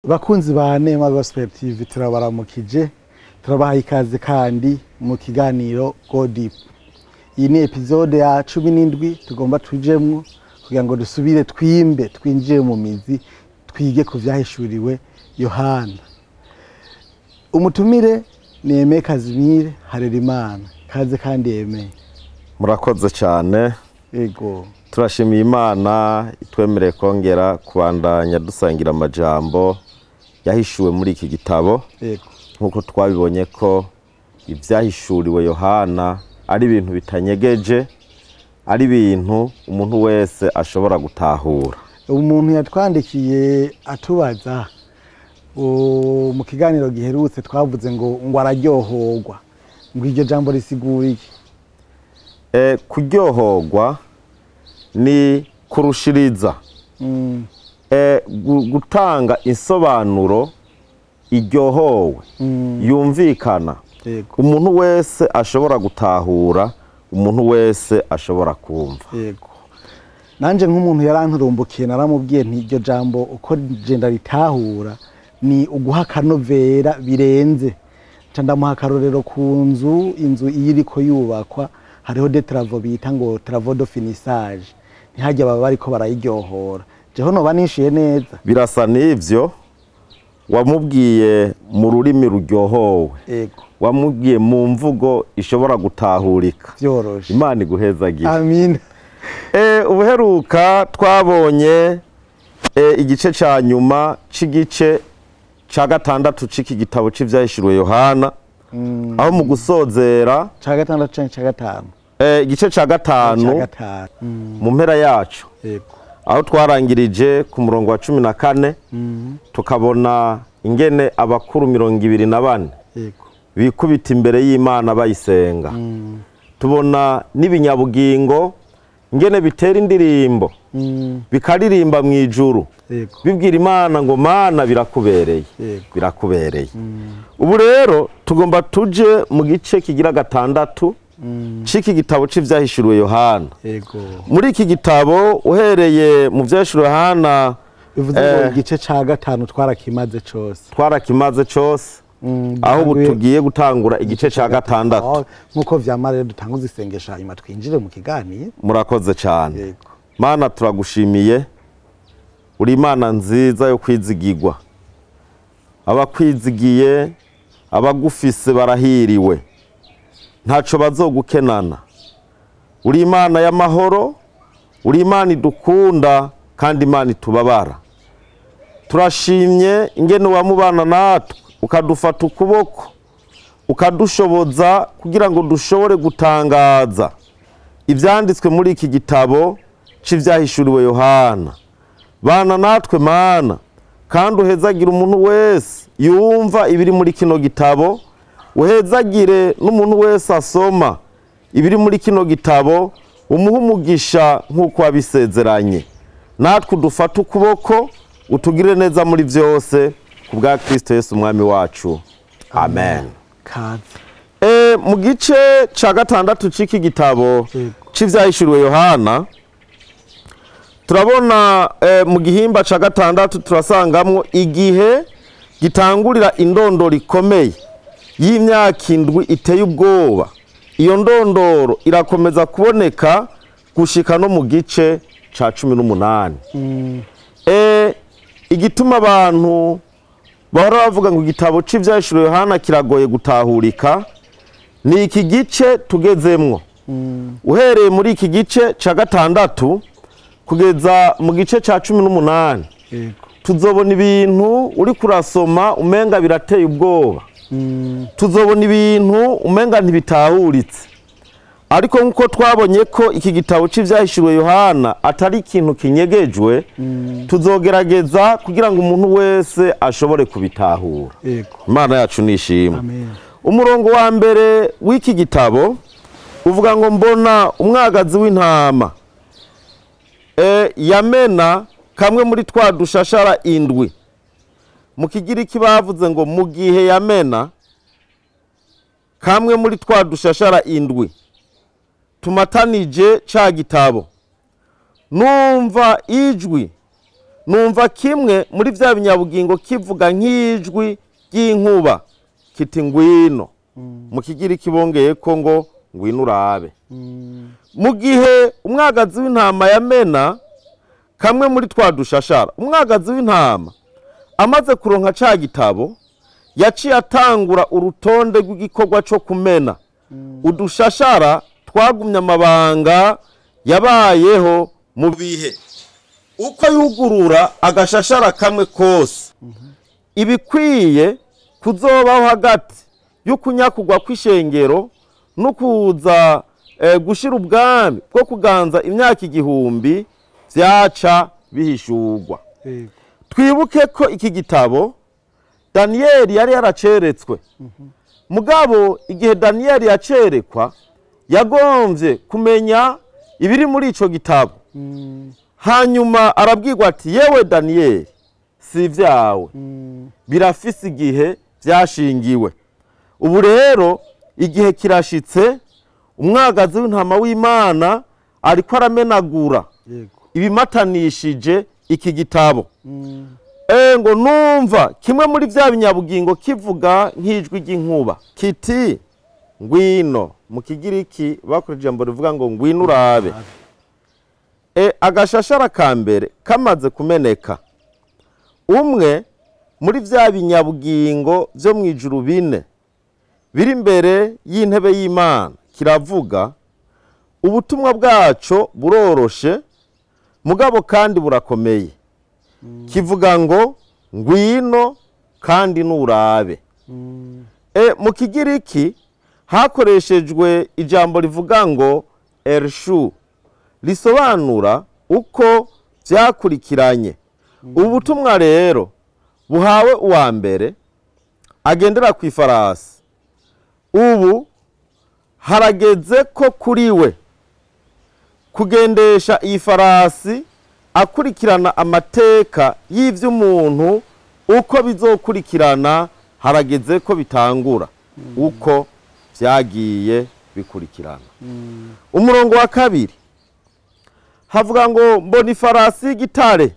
Bakunzi ba Nema Gospel TV, turabaramukije, turabaha ikaze kandi mu kiganiro Go Deep. Iyi ni episode ya 17 tugomba tujemwo kugira ngo dusubire twimbe, twinjire mu mizi, twige ku vyahishuriwe Yohana. Umutumire ni Aime Casimir Harerimana. Kaze kandi, Aime. Murakoze cyane. Ego. Turashimiye Imana itwemereye kongera kubandanya dusangira amajambo yahishuwe muri iki gitabo. Nk'uko twabibonye ko ibyahishuriwe Yohana ari ibintu bitanyegeje, ari ibintu umuntu wese ashobora gutahura. Umuntu yatwandikiye atubaza mu kiganiro giherutse twavuze ngo araryohorwa, ngo iryo jambo risigura iki? Kuryohorwa ni kurushiriza, gutanga insobanuro iryohowe, yumvikana, umuntu wese ashobora gutahura, umuntu wese ashobora kumva. Yego, nanje nk'umuntu yaranturumbukiye naramubwiye nti iryo jambo uko je ritahura ni uguha akanovera birenze. Nca ndamuha akarorero ku nzu. Inzu iyo iriko yubakwa hariho des travaux bita ngo travaux de finissage, ntihajya baba bariko barayiryohora. Jeho noba nishuye neza? Birasa n'ivyo wamubwiye mu rurimi ruryohowe, wamubwiye mu mvugo ishobora gutahurika. Vyoroshe. Imana iguhezagira. Amin. Ubuheruka twabonye igice ca nyuma c'igice ca gatandatu c'iki gitabo c'ivyahishuriwe Yohana, aho mu gusozera Ca gatandatu canke ca gatanu? Igice ca Ca gatanu. gatanu. Mu mpera yaco, aho twarangirije ku murongo wa 14, tukabona ingene abakuru 24 bikubita imbere y'Imana bayisenga. Tubona n'ibinyabugingo ingene bitera indirimbo, bikaririmba mu ijuru, bibwira Imana ngo: "Mana, birakubereye, birakubereye." Ubu rero tugomba tuje mu gice kigira gatandatu c'iki gitabo c'ivyahishuriwe Yohana. Muri iki gitabo, uhereye mu vyahishuriwe Yohana, Bivuze ngo igice ca gatanu twarakimaze cose. Twarakimaze cose, aho ubu tugiye gutangura igice ca gatandatu. Oh, nkuko vyama rero dutanguza isengesho, hanyuma twinjire mu kiganiro. Murakoze cyane. Mana, turagushimiye, uri Imana nziza yo kwizigirwa. Abakwizigiye, abagufise barahiriwe, ntaco bazogukenana. Uri Imana y'amahoro, uri Imana idukunda kandi Imana itubabara. Turashimye ingene wamubana natwe, ukadufata ukuboko, ukadushoboza kugira ngo dushobore gutangaza ivyanditswe muri iki gitabo c'ivyahishuriwe Yohana. Bana natwe, Mana, kandi uhezagire umuntu wese yumva ibiri muri kino gitabo, uhezagire n'umuntu wese asoma ibiri muri kino gitabo, umuhe umugisha nk'uko wabisezeranye. Natwe udufate ukuboko, utugire neza muri byose, ku bwa Kristo Yesu Umwami wacu, amen. Kaze. Mu gice ca gatandatu c'iki gitabo c'ivyahishuriwe Yohana, turabona mu gihimba ca gatandatu turasangamwo igihe gitangurira indondoro ikomeye y'imyaka 7 iteye ubwoba. Iyo ndondoro irakomeza kuboneka gushika no mu gice ca 18. Igituma abantu bahora bavuga ngo igitabo c'ivyahishuriwe Yohana kiragoye gutahurika ni iki gice tugezemwo. Uhereye muri iki gice ca gatandatu kugeza mu gice ca 18, tuzobona ibintu uri kurasoma umenga birateye ubwoba, tuzobona ibintu umenga ntibitahuritse. Ariko nk'uko twabonye ko iki gitabo c'ivyahishuriwe Yohana atari ikintu kinyegejwe, tuzogerageza kugira ngo umuntu wese ashobore kubitahura. Imana yacu nishimwe. Amen. Umurongo wa mbere w'iki gitabo uvuga ngo: "Mbona umwagazi w'intama yamena kamwe muri twa dushashara indwi." Mu Kigiriki bavuze ngo mu gihe yamena kamwe muri twa dushashara indwi tumatanije ca gitabo, numva ijwi Numva kimwe muri vya binyabugingo kivuga nk'ijwi ry'inkuba kiti ngwino. Mu Kigiriki bongeye ko ngo ngwino urabe. Mu gihe umwagazi w'intama yamena kamwe muri twa dushashara, umwagazi w'intama amaze kuronka ca gitabo yaciye atangura urutonde rw'igikorwa co kumena udushashara twagumye amabanga yabayeho mu bihe. Uko yugurura agashashara kamwe kose, ibikwiye kuzobaho hagati y'ukunyakugwa kw'ishengero no kuza gushira ubwami bwo kuganza imyaka 1000 vyaca bihishurwa. Twibuke ko iki gitabo Daniyeli yari yaraceretswe. Mugabo igihe Daniyeli yacerekwa yagomvye kumenya ibiri muri ico gitabo. Hanyuma arabwirwa ati yewe Daniyeli, si ivyawe, birafise igihe vyashingiwe. Ubu rero igihe kirashitse, umwagazi w'intama w'Imana ariko aramenagura ibimatanishije iki gitabo. Ngo numva kimwe muri vya binyabugingo kivuga nk'ijwi ry'inkuba kiti ngwino. Mu Kigiriki bakoresheje ijambo rivuga ngo ngwino urabe. Agashashara ka mbere kamaze kumeneka, umwe muri vya binyabugingo vyo mu ijuru bine biri imbere y'intebe y'Imana kiravuga. Ubutumwa bwaco buroroshe mugabo kandi burakomeye. Kivuga ngo ngwino kandi nurabe. Mu Kigiriki hakoreshejwe ijambo rivuga ngo ershu, risobanura uko vyakurikiranye. Ubutumwa rero buhawe uwa mbere agendera ku ifarasi. Ubu harageze ko kuri we kugendesha iyi farasi akurikirana amateka y'ivy'umuntu uko bizokurikirana, harageze ko bitangura uko vyagiye bikurikirana. Umurongo wa 2 havuga ngo mbona ifarasi y'igitare,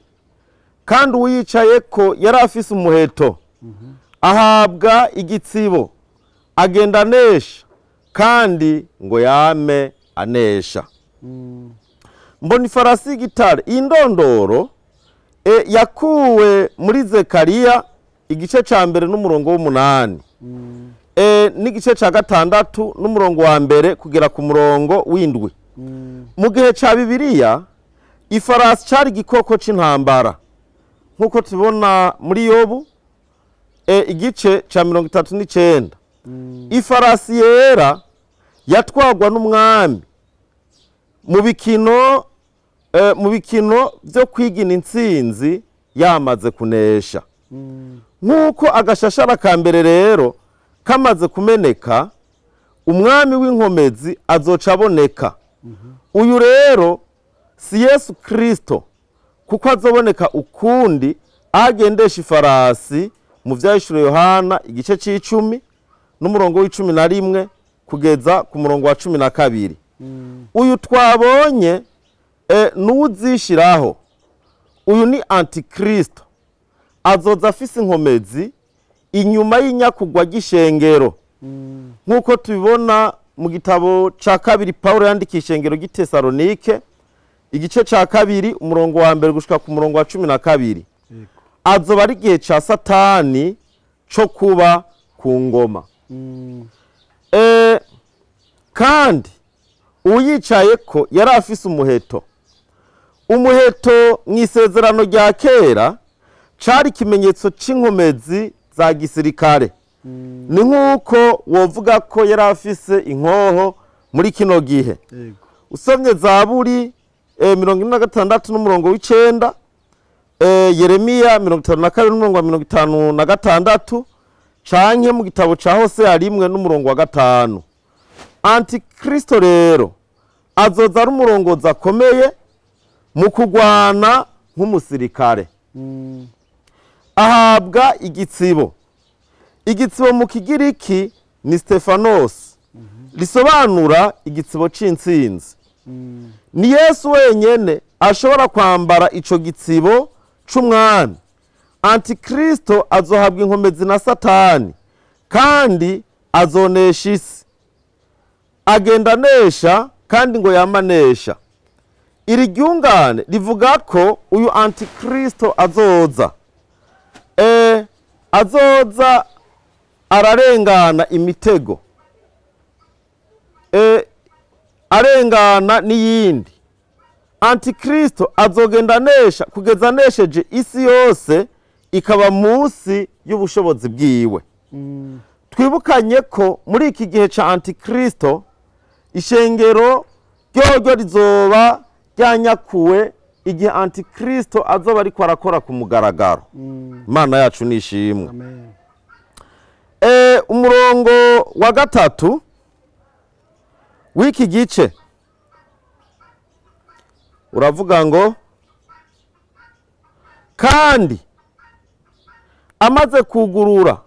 kandi uwicaye ko yari afise umuheto, ahabwa igitsibo, agenda anesha, kandi ngo yame anesha. Mbona ifarasi y'igitare. Iyi ndondoro yakuwe muri Zekariya igice ca 1 n'umurongo w'8, n'igice ca 6 n'umurongo wa 1 kugera ku murongo w'7. Mu gihe ca Bibiliya ifarasi cari igikoko c'intambara, nkuko tubona muri Yobu igice ca 39. Ifarasi yera yatwagwa n'umwami mu bikino byo kwigina intsinzi yamaze kunesha. Nkuko agashashara ka mbere rero kamaze kumeneka, umwami w'inkomezi azoca aboneka. Uyu rero si Yesu Kristo, kuko azoboneka ukundi agendesha ifarasi mu Vyahishuriwe Yohana igice c'10 n'umurongo w'11 kugeza ku murongo wa 12. Uyu twabonye n'uzishiraho, uyu ni Antikristo, azoza afise inkomezi inyuma y'inyakugwa ry'ishengero. Nkuko tubibona mu gitabo ca 2 Paulo yandika ishengero ry'i Tesalonike igice ca 2 umurongo wa 1 gushika ku murongo wa 12. Azoba ari igihe ca Satani co kuba ku ngoma. Kandi uyicaye ko yari afise umuheto. Umuheto mu isezerano rya kera cari ikimenyetso c'inkomezi za gisirikare. Ni nkuko wovuga ko yari afise inkoho muri kino gihe. Usomye Zaburi 46 n'umurongo w'9, Yeremiya 52 n'umurongo wa 56, canke mu gitabo ca Hosea 1 n'umurongo wa 5. Antikristo rero azoza ari umurongozi akomeye mu kugwana nk'umusirikare. Ahabwa igitsibo. Igitsibo mu Kigiriki ni Stefanos, risobanura igitsibo c'intsinzi. Ni Yesu wenyene ashobora kwambara ico gitsibo c'umwami, Antikristo azohabwa inkomezi na Satani kandi azonesha isi. Agenda anesha kandi ngo yamanesha. Iri ryungane rivuga ko uyu Antikristo azoza azoza ararengana imitego, arengana n'iyindi. Antikristo azogenda anesha kugeza anesheje isi yose ikaba munsi y'ubushobozi bwiwe. Twibukanye ko muri iki gihe ca Antikristo ishengero ryoryo rizoba ryanyakuwe igihe Antikristo azoba ariko arakora ku mugaragaro. Imana yacu nishimwe. Amen. Umurongo wa 3 w'iki gice uravuga ngo kandi amaze kugurura.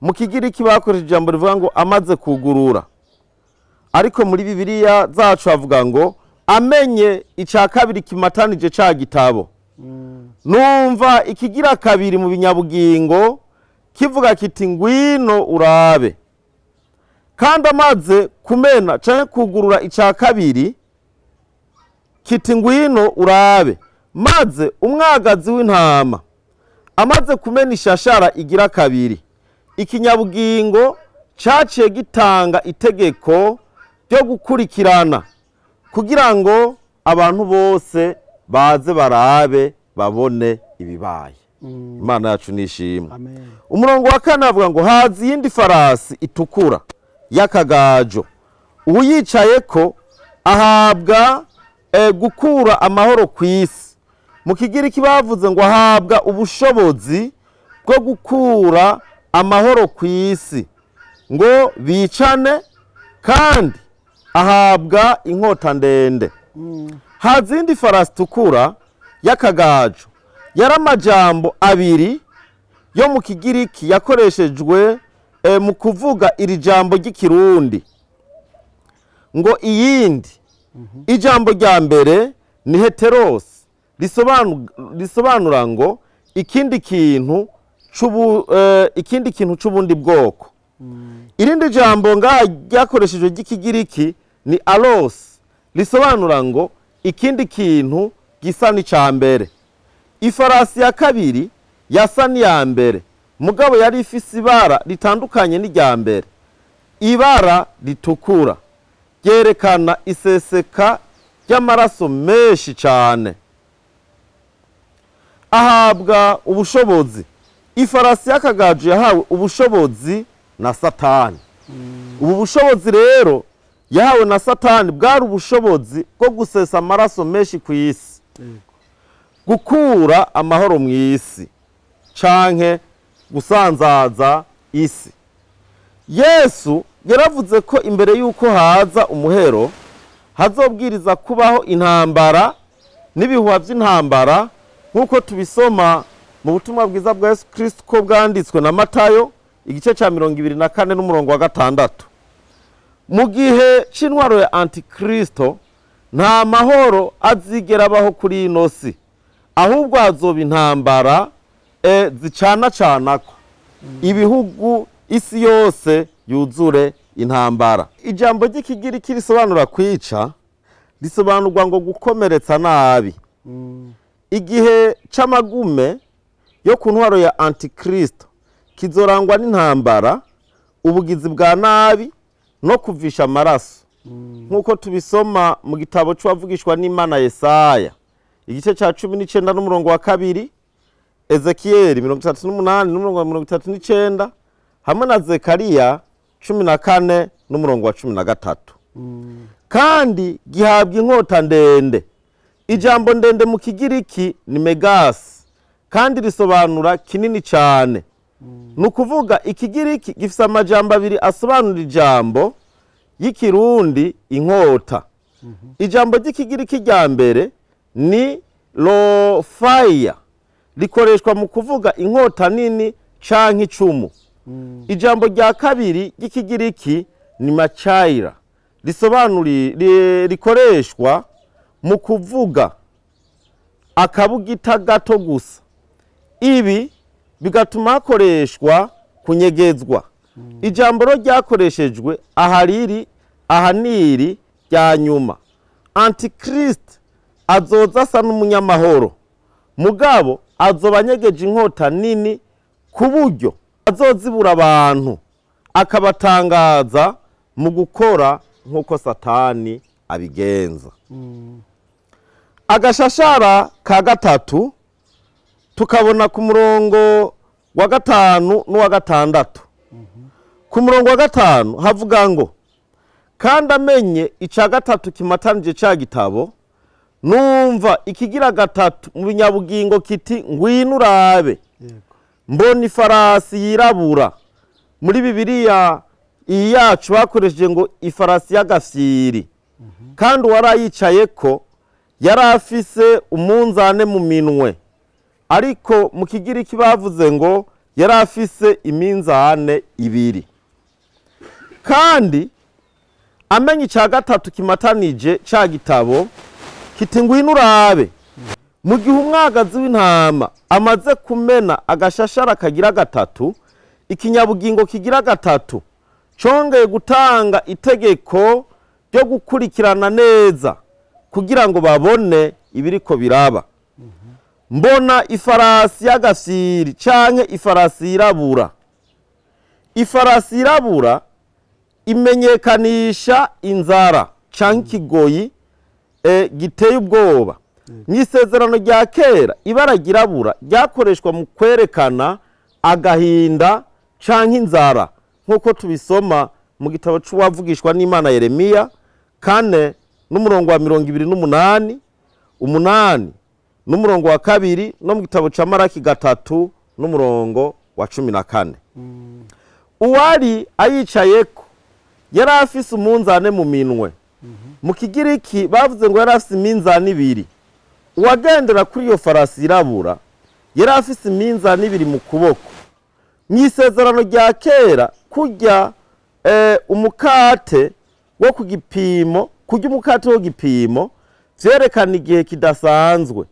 Mu Kigiriki bakoresheje ijambo rivuga ngo amaze kugurura, ariko muri Bibiliya zacu havuga ngo amenye ica kabiri kimatanije ca gitabo. Numva ikigira kabiri mu binyabugingo kivuga kiti ngwino urabe. Kandi amaze kumena canke kugurura ica kabiri kiti ngwino urabe, maze umwagazi w'intama amaze kumena ishashara igira kabiri, ikinyabugingo caciye gitanga itegeko ryo gukurikirana kugira ngo abantu bose baze barabe babone ibibaye. Imana yacu nishimwe. Amen. Umurongo wa 4 avuga ngo haza iyindi farasi itukura y'akagajo, uwuyicayeko ahabwa gukura amahoro ku isi. Mu Kigiriki bavuze ngo ahabwa ubushobozi bwo gukura amahoro ku isi ngo bicane, kandi ahabwa inkota ndende. Haza iyindi farasi itukura y'akagajo, yari amajambo abiri yo mu Kigiriki yakoreshejwe mu kuvuga iri jambo ry'ikirundi ngo iyindi. Ijambo rya mbere ni heteros, risobanura ngo ikindi kintu ikindi kintu c'ubundi bwoko. Irindi jambo ngaha ryakoreshejwe ry'Ikigiriki ni alos, risobanura ngo ikindi kintu gisa n'ica mbere. Ifarasi ya kabiri yasa n'iya mbere, mugabo yari ifise ibara ritandukanye n'irya mbere, ibara ritukura ryerekana iseseka ry'amaraso menshi cyane. Ahabwa ubushobozi. Ifarasi y'akagajo yahawe ubushobozi na Satani. Ubu bushobozi rero yahawe na Satani bwari ubushobozi bwo gusesa amaraso menshi ku isi, gukura amahoro mu isi canke gusanzaza isi. Yesu yaravuze ko imbere yuko haza umuhero hazobwiriza kubaho intambara n'ibihuha by'intambara, nk'uko tubisoma mu butumwa bwiza bwa Yesu Kristo ko bwanditswe na Matayo igice ca 24 n'umurongo wa 6. Mu gihe c'intwaro ya Antikristo nta mahoro azigera abaho kuri ino si, ahubwo hazoba intambara zicana canako, ibihugu isi yose yuzure intambara. Ijambo ry'Ikigiriki risobanura kwica risobanurwa ngo gukomeretsa nabi. Igihe c'amagume yo ku ntwaro ya Antikristo kizorangwa n'intambara, ubugizi bwa nabi no kuvisha amaraso, nk'uko tubisoma mu gitabo c'uwavugishwa n'Imana Yesaya igice ca 19 n'umurongo wa 2, Ezekieli 38 n'umurongo wa 39, hamwe na Zekariya 14 n'umurongo wa 13. Kandi gihabwa inkota ndende. Ijambo ndende mu Kigiriki ni megas, kandi risobanura kinini cyane. Nukuvuga Ikigiriki gifise amajambo abiri asobanura ijambo y'ikirundi inkota. Ijambo ry'Ikigiriki rya mbere ni lofaya, rikoreshwa mu kuvuga inkota nini canke icumu. Ijambo rya kabiri ry'Ikigiriki ni machaira, risobanura rikoreshwa mu kuvuga akabugita gato gusa. Ibi bigatuma hakoreshwa kunyegezwa. Ijambo rero ryakoreshejwe ahariri ahaniri rya nyuma. Antichrist azoza asa n'umunyamahoro, mugabo azoba anyegeje inkota nini ku buryo azozibura abantu akabatangaza mu gukora nk'uko Satani abigenza. Agashashara ka gatatu tukabona ku murongo wa 5 n'uwa 6. Ku murongo wa 5 havuga ngo kandi amenye ica gatatu kimatanije ca gitabo, numva ikigira gatatu mu binyabugingo kiti ngwino urabe. Mbona ifarasi yirabura. Muri Bibiliya iyi yacu bakoresheje ngo ifarasi y'agafyiri, kandi uwarayicayeko yari afise umunzane mu minwe, ariko mu Kigiriki bavuze ngo yari afise iminzane ibiri. Kandi amenye ica gatatu kimatanije ca gitabo kiti ngwino urabe. Mu gihe umwagazi w'intama amaze kumena agashashara kagira gatatu, ikinyabugingo kigira gatatu congeye gutanga itegeko ryo gukurikirana neza kugira ngo babone ibiriko biraba. Mbona ifarasi y'agafyiri canke ifarasi yirabura. Ifarasi yirabura imenyekanisha inzara canke ikigoyi giteye ubwoba. Mw'isezerano rya kera ibara ryirabura ryakoreshwa mu kwerekana agahinda canke inzara, nk'uko tubisoma mu gitabo c'uwavugishwa n'Imana Yeremiya 4 n'umurongo wa 28, 8 n'umurongo wa 2, no mu gitabo ca Maraki 3 n'umurongo wa 14. Uwari ayicayeko yari afise umunzane mu minwe. Mu Kigiriki bavuze ngo yari afise iminzane ibiri. Uwagendera kuri iyo farasi yirabura yari afise iminzane ibiri mu kuboko. Mw'isezerano rya kera kurya umukate wo ku gipimo, kurya umukate wo gipimo vyerekana igihe kidasanzwe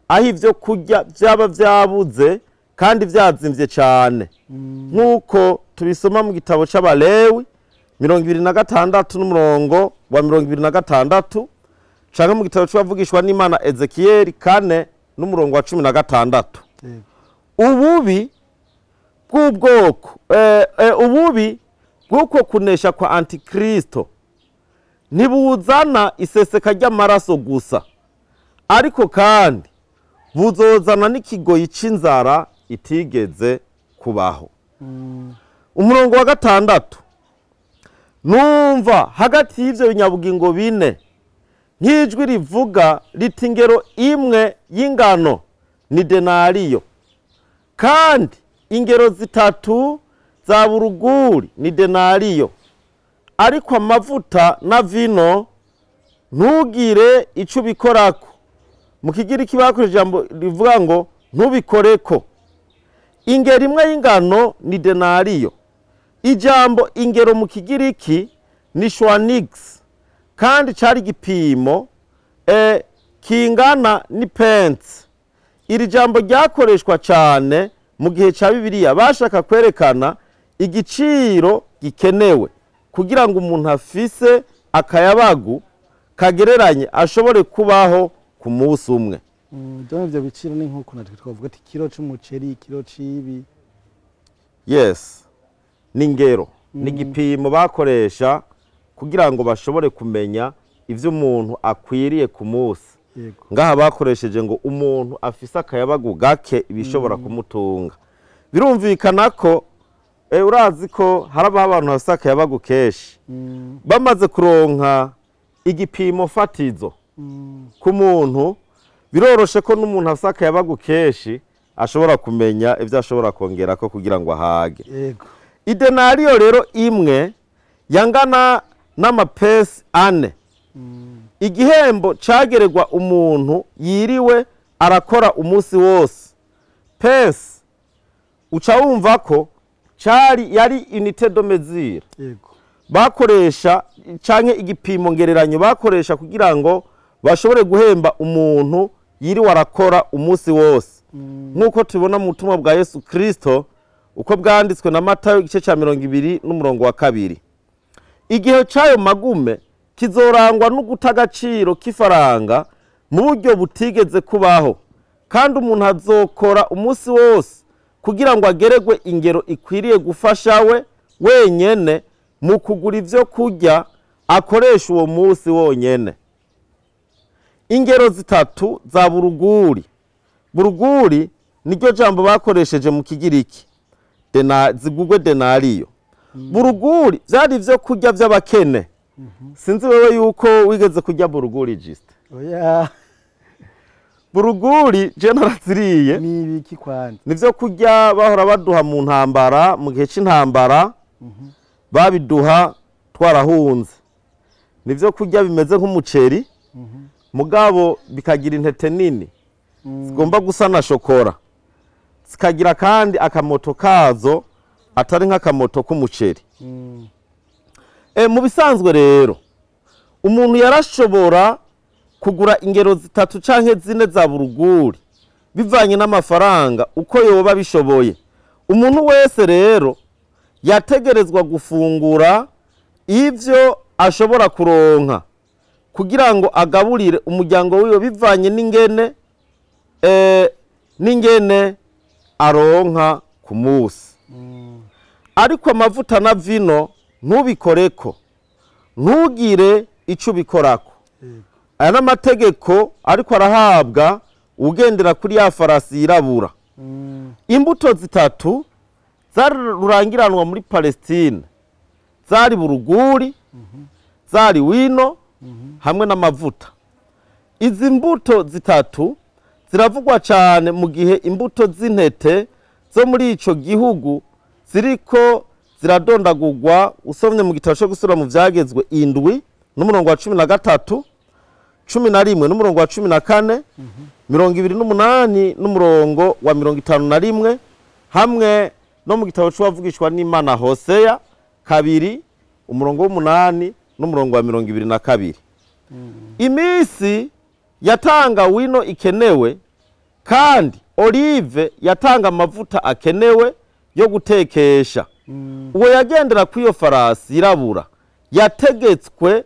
aho ivyo kurya vyaba vyabuze kandi vyazimvye cane, nk'uko tubisoma mu gitabo c'Abalewi 26 n'umurongo wa 26, canke mu gitabo c'uwavugishwa n'Imana Ezekiyeli 4 n'umurongo wa 16. Ububi bw'ubwoko ububi bw'uko kunesha kwa Antikristo ntibuzana iseseka ry'amaraso gusa, ariko kandi buzozana n'ikigoyi c'inzara itigeze kubaho. Umurongo wa 6, numva hagati y'ivyo binyabugingo bine nk'ijwi rivuga riti ingero imwe y'ingano ni denariyo, kandi ingero 3 za buruguri ni denariyo, ariko amavuta na vino ntugire ico ubikorako. Mu Kigiriki bakoresheje ijambo rivuga ngo ntubikoreko. Ingero imwe y'ingano ni denariyo. Ijambo ingero mu Kigiriki ni shwanix, kandi cari igipimo kingana ni pence. Iri jambo ryakoreshwa cyane mu gihe ca Bibiliya bashaka kwerekana igiciro gikenewe kugira ngo umuntu afise akayabagu kagereranye ashobore kubaho ku munsi umwe. Ivyo biciro ni nkuko natwe twavuga ati kilo c'umuceri, kilo c'ibi. Yes, ni ingero, ni igipimo bakoresha kugira ngo bashobore kumenya ivyo umuntu akwiriye ku munsi. Ngaha bakoresheje ngo umuntu afise akayabagu gake ibishobora kumutunga. Birumvikana ko urazi ko harabaho abantu bafise akayabagu kenshi, bamaze kuronka igipimo fatizo ku muntu, biroroshe ko n'umuntu afise akayabagu kenshi ashobora kumenya ivyo ashobora kongerako kugira ngo ahage. Idenariyo rero imwe yangana n'amapesi 4. Igihembo cageregwa umuntu yiriwe arakora umunsi wose. Pesi uca wumva ko cari yari unité de mesure. Bakoresha canke igipimo ngereranyo bakoresha kugira ngo bashobore guhemba umuntu yiriwe arakora umunsi wose. Nk'uko tubibona mu butumwa bwa Yesu Kristo uko bwanditswe na Matayo igice cya 20 n'umurongo wa 2. Igihe cy'ayo magume kizorangwa no guta agaciro k'ifaranga mu buryo butigeze kubaho, kandi umuntu azokora umunsi wose kugira ngo ageregwe ingero ikwiriye gufasha we wenyene mu kugura ivyo kurya akoresha uwo munsi wonyene. Ingero zitatu za buruguri. Buruguri niryo jambo bakoresheje mu Kigiriki, zigugwe denariyo. Buruguri vyari ivyo kurya vy'abakene. Sinzi wewe yuko wigeze kurya buruguri juste. Oya. Buruguri je naraziriye. Ni ibiki kwandi? Nivyo kurya bahora baduha mu ntambara, mu gihe c'intambara. Babiduha twarahunze. Nivyo kurya bimeze nk'umuceri, mugabo bikagira intete nini zigomba gusa na shokora, zikagira kandi akamoto kazo atari nk'akamoto k'umuceri. Mu bisanzwe rero umuntu yarashobora kugura ingero zitatu canke zine za buruguri bivanye n'amafaranga uko yoba bishoboye. Umuntu wese rero yategerezwa gufungura ivyo ashobora kuronka kugira ngo agaburire umuryango wiwe bivanye n'ingene aronka ku munsi. Ariko amavuta na vino ntubikoreko, ntugire ico ubikorako. Aya n'amategeko ariko arahabwa ugendera kuri ya farasi yirabura. Imbuto zitatu zari rurangiranwa muri Palestine, zari buruguri, zari wino, hamwe n'amavuta. Izi mbuto zitatu ziravugwa cyane mu gihe imbuto z'intete zo muri ico gihugu ziriko ziradondagurwa. Usomye mu gitabo cyo gusura mu vyagezwe 7 n'umurongo wa 13, 11 n'umurongo wa 14, 28 n'umurongo wa 51, hamwe no mu gitabo cy'uwavugishwa n'Imana Hosea 2 umurongo w'umunani n'umurongo wa 22. Imisi yatanga wino ikenewe, kandi olive yatanga amavuta akenewe yo gutekesha. Uwo yagendera ku iyo farasi yirabura yategetswe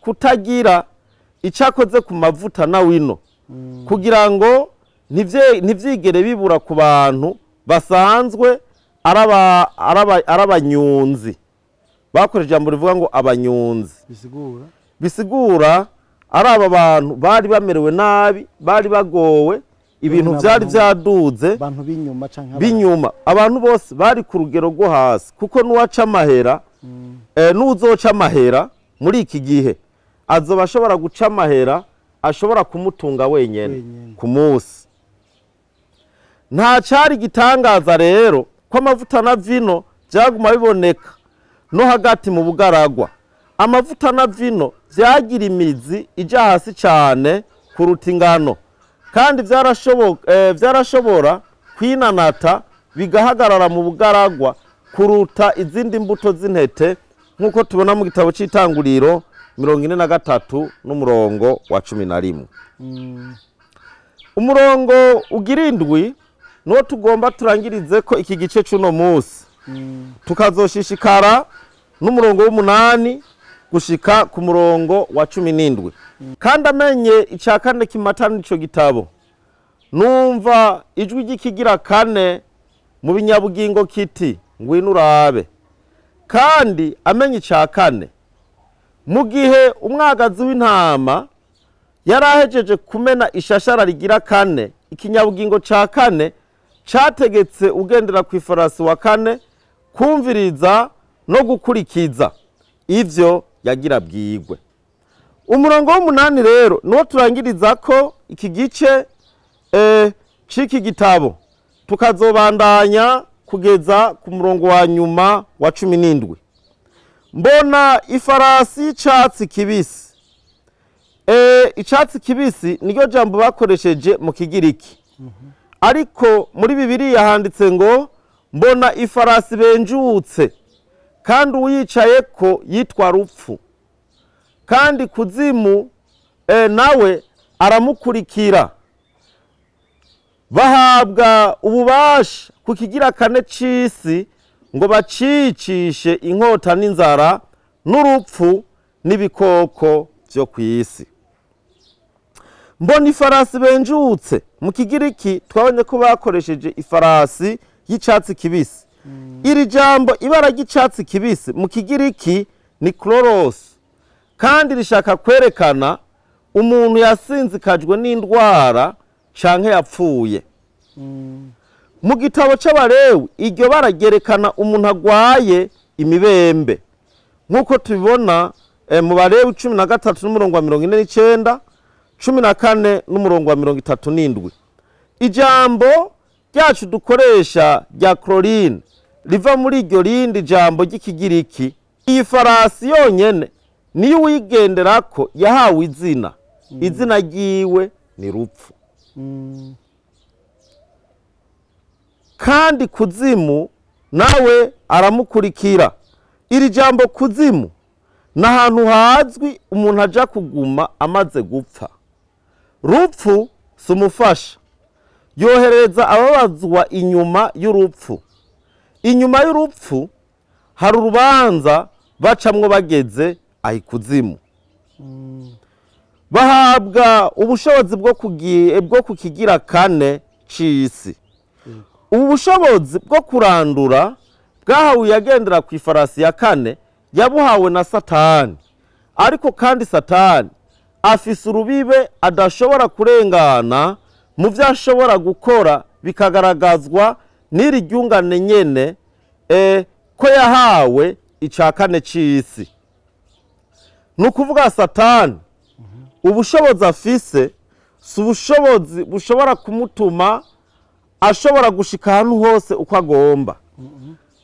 kutagira icyakoze ku mavuta na wino, kugira ngo ntivyigere bibura ku bantu basanzwe arabanyunzi. Bakoresheje ijambo rivuga ngo abanyunzi, bisigura ari aba bantu bari bamerewe nabi, bari bagowe, ibintu byari byaduze, abantu binyuma canke binyuma, abantu bose bari ku rugero rwo hasi, kuko nuwaca amahera n'uzoca amahera muri iki gihe azoba ashobora guca amahera ashobora kumutunga wenyene ku munsi. Nta cari gitangaza rero ko amavuta na vino byaguma biboneka no hagati mu bugaragwa. Amavuta na vino vyagira imizi ija hasi cyane kuruta ingano, kandi vyarashobora kwinanata bigahagarara mu bugaragwa kuruta izindi mbuto z'intete, nk'uko tubona mu gitabo c'itanguriro 43 n'umurongo wa 11. Umurongo ugira indwi nuwo tugomba turangirize ko iki gice c'uno munsi, tukazoshishikara n'umurongo w'umunani gushika ku murongo wa 17. Kandi amenye icya kane kimatana ico gitabo, numva ijwi ry'ikigira kane mu binyabugingo kiti ngwino urabe. Kandi amenye icya kane, mu gihe umwagazi w'intama yarahejeje kumena ishashara rigira kane, ikinyabugingo ca kane categetse ugendera ku ifarasi wa kane kumviriza no gukurikiza ivyo yagira bwigwe. Umurongo w'umunani rero nuwo turangiriza ko iki gice c'iki gitabo, tukazobandanya kugeza ku murongo wa nyuma wa 17. Mbona ifarasi y'icatsi kibisi. Icatsi kibisi niryo jambo bakoresheje mu Kigiriki. Ariko muri Bibiliya handitse ngo mbona ifarasi benjutse, kandi uyicaye ko yitwa rupfu, kandi kuzimu nawe aramukurikira. Bahabwa ububasha ku kigira kane c'isi ngo bacicishe inkota n'inzara n'urupfu n'ibikoko vyo kw'isi. Mbona ifarasi benjutse. Mu Kigiriki twabonye ko bakoresheje ifarasi y'icatsi kibisi. Iri jambo ibara ry'icatsi kibisi mu Kigiriki ni chloros, kandi rishaka kwerekana umuntu yasinzikajwe n'indwara canke yapfuye. Mu gitabo c'Abalewi iryo bara ryerekana umuntu agwaye imibembe, nk'uko tubibona mu Balewi 13 n'umurongo wa 49, 14 n'umurongo wa 37. Ijambo ryacu dukoresha rya chlorine riva muri iryo rindi jambo ry'Ikigiriki. Iyi farasi yonyene niyo uyigenderako yahawe izina, izina ryiwe ni Rupfu. Kandi Kuzimu nawe aramukurikira. Iri jambo Kuzimu ni ahantu hazwi umuntu aja kuguma amaze gupfa. Rupfu si umufasha, yohereza ababazwa inyuma y'urupfu. Inyuma y'urupfu hari urubanza bacamwo bageze aho ikuzimu. Bahabwa ubushobozi bwo kukigira kane c'isi. Ubu bushobozi bwo kurandura bwahawe yagendera ku ifarasi ya kane, yabuhawe na Satani. Ariko kandi Satani afise urubibe adashobora kurengana mu vyo ashobora gukora, bikagaragazwa n'iri ryungane nyene ko yahawe ica kane c'isi. Ni ukuvuga Satani ubushobozi afise si ubushobozi bushobora kumutuma ashobora gushika ahantu hose uko agomba,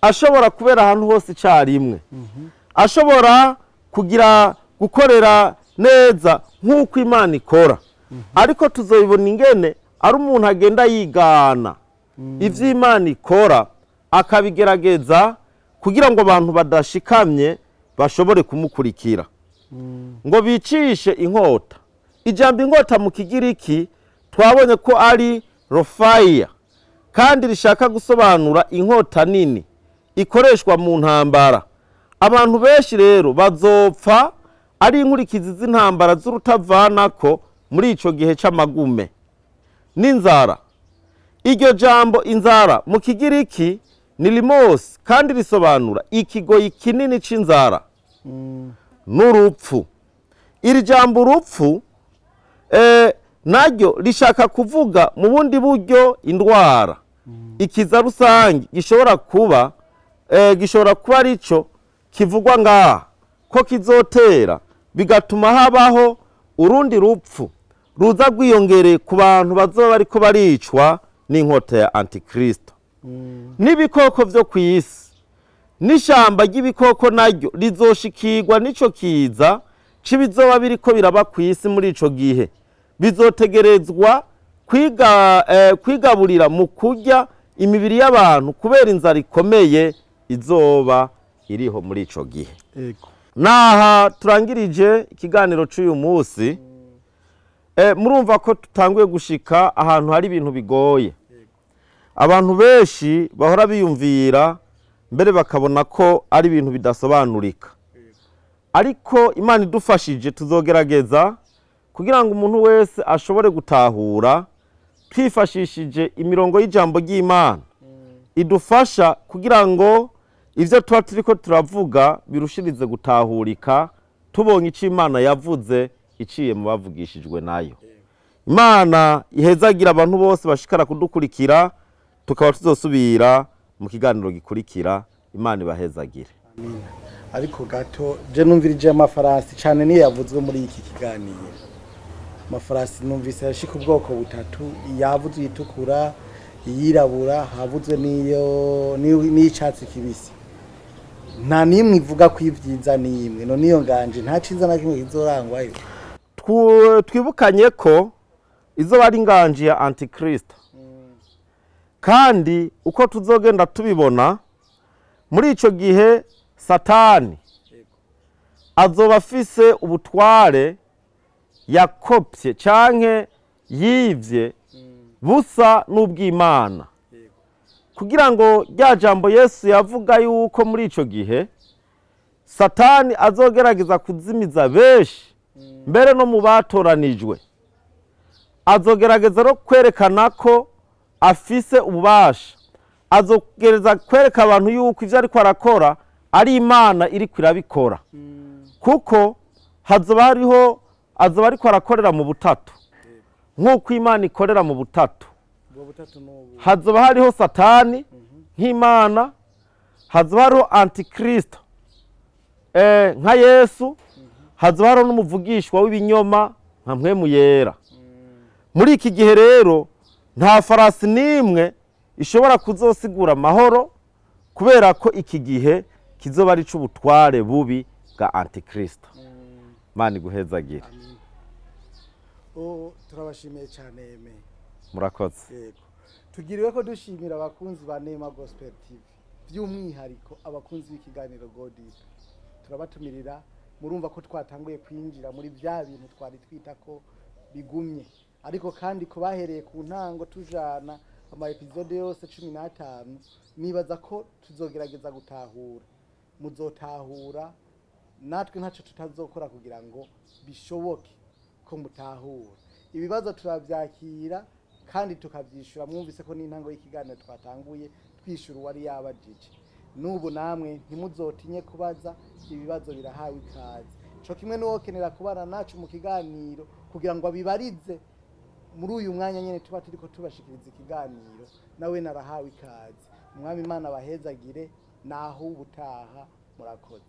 ashobora kubera ahantu hose icarimwe, ashobora kugira gukorera neza nk'uko Imana ikora. Ariko tuzoibona ingene ari umuntu agenda yigana ivyo Imana ikora, akabigerageza kugira ngo abantu badashikamye bashobore kumukurikira. Ngo bicishe inkota. Ijambo inkota mu Kigiriki twabonye ko ari rofaya, kandi rishaka gusobanura inkota nini ikoreshwa mu ntambara. Abantu benshi rero bazopfa ari inkurikizi z'intambara z'urutavanako muri ico gihe c'amagume n'inzara. Iryo jambo inzara mu Kigiriki ni limos, kandi risobanura ikigoyi kinini c'inzara n'urupfu. Iri jambo urupfu naryo rishaka kuvuga mu bundi buryo indwara. Ikiza rusange gishobora kuba arico kivugwa ngaha ko kizotera, bigatuma habaho urundi rupfu ruza rwiyongereye ku bantu bazoba bariko baricwa n'inkota ya Antikristo. N'ibikoko vyo kw'isi n'ishamba ry'ibikoko naryo rizoshikirwa n'ico kiza c'ibizoba biriko biraba kw'isi muri ico gihe. Bizotegerezwa kwigaburira mu kurya imibiri y'abantu kubera inzara ikomeye izoba iriho muri ico gihe. Naha turangirije ikiganiro c'uyu munsi. Murumva ko tutanguye gushika ahantu hari ibintu bigoye. Abantu benshi bahora biyumvira mbere bakabona ko ari ibintu bidasobanurika. Ariko Imana idufashije tuzogerageza kugira ngo umuntu wese ashobore gutahura, twifashishije imirongo y'ijambo ry'Imana idufasha kugira ngo ivyo tuba turiko turavuga birushirize gutahurika, tubonye ico Imana yavuze iciye mu bavugishijwe nayo. Imana ihezagira abantu bose bashikara kudukurikira, tukaba tuzosubira mu kiganiro gikurikira. Imana ibahezagire. Amina. Ariko gato je numvirije amafarasi cyane niyo yavuzwe muri iki kiganiro. Amafarasi numvise yashika ubwoko butatu, yavuzwe itukura, iyirabura, havuzwe niyo n'icatsi kibisi. Nta nimwe ivuga ko ivyiza nimwe, none iyo nganje nta ciza na kimwe kizorangwayo. Twibukanye ko izo bari nganje ya Antikristo. Kandi uko tuzogenda tubibona muri ico gihe Satani azoba afise ubutware yakopye canke yivye Busa n'ubw'Imana, kugira ngo rya jambo Yesu yavuga yuko muri ico gihe Satani azogerageza kuzimiza benshi, mbere no mu batoranijwe, azogerageza no kwerekana ko afise ububasha, azogereza kwereka abantu yuko ivyo ariko arakora ari Imana iriko irabikora, kuko hazoba hariho, azoba ariko arakorera mu butatu nk'uko Imana ikorera mu butatu. Hazoba hariho Satani nk'Imana, hazoba hariho Antikristo nka Yesu, hazoba hariho n'umuvugishwa w'ibinyoma nka Mpwemu Yera. Muri iki gihe rero nta farasi n'imwe ishobora kuzosigura amahoro, kubera ko iki gihe kizoba ari c'ubutware bubi bwa Antikristo. Imana iguhezagire. Turabashimiye cyane Aime. Murakoze. Yego. Tugiriwe ko dushimira abakunzi ba Neema Gospel TV, by'umwihariko abakunzi b'ikiganiro Go Deep. Turabatumirira, murumva ko twatanguye kwinjira muri bya bintu twari twita ko bigumye, ariko kandi kubahereye ku ntango tujana ama episode yose 15, nibaza ko tuzogerageza gutahura, muzotahura natwe ntacyo tutazokora kugira ngo bishoboke ko mutahura. Ibibazo turabyakira kandi tukabyishura. Mwumvise ko n'intango y'ikiganiro twatanguye twishura uwari yabajije. N'ubu namwe ntimuzotinye kubaza ibibazo, birahawe ikaze. Co kimwe n'uwokenera kubana nacu mu kiganiro kugira ngo abibarize muri uyu mwanya nyene tuba turiko tubashikiriza ikiganiro, nawe narahawe ikaze. Umwami Imana abahezagire, naho ubutaha. Murakoze.